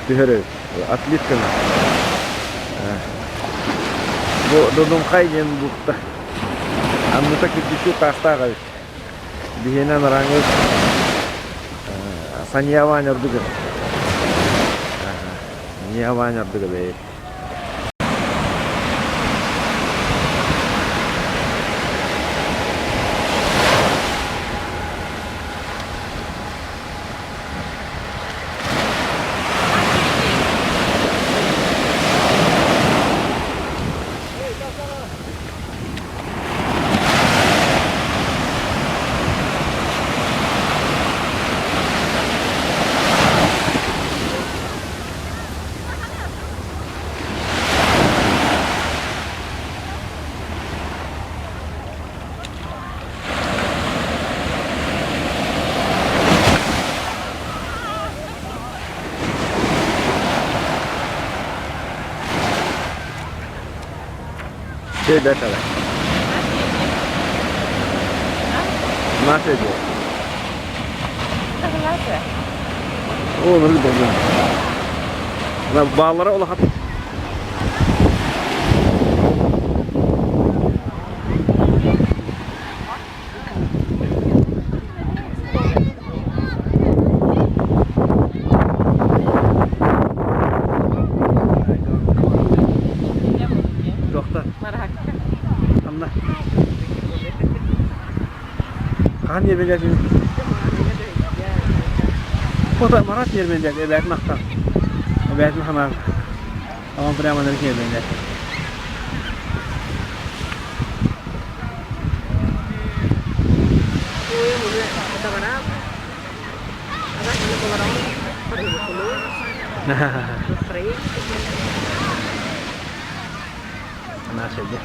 Түһэр эбит. Отлитканы. Бу Додумхай диэн бухта. Анныта кирдиччи таастаах эбит. Биһиэнэ анарааҥҥы Саньявань ордук эбит. Саньявань ордук эбит. Чэй бэрт аҕай. Наша диэ. О, нырык долгун. Бааллара улахан. Туохта? Анна. Хаһан ньиэрбэннээтин? Фото Марат ньиэрбэннээтин эбээтин ахтан. Эбээтин ханаан. Оҕом прямо на ньиэрбэннээтин. Наша дьэ.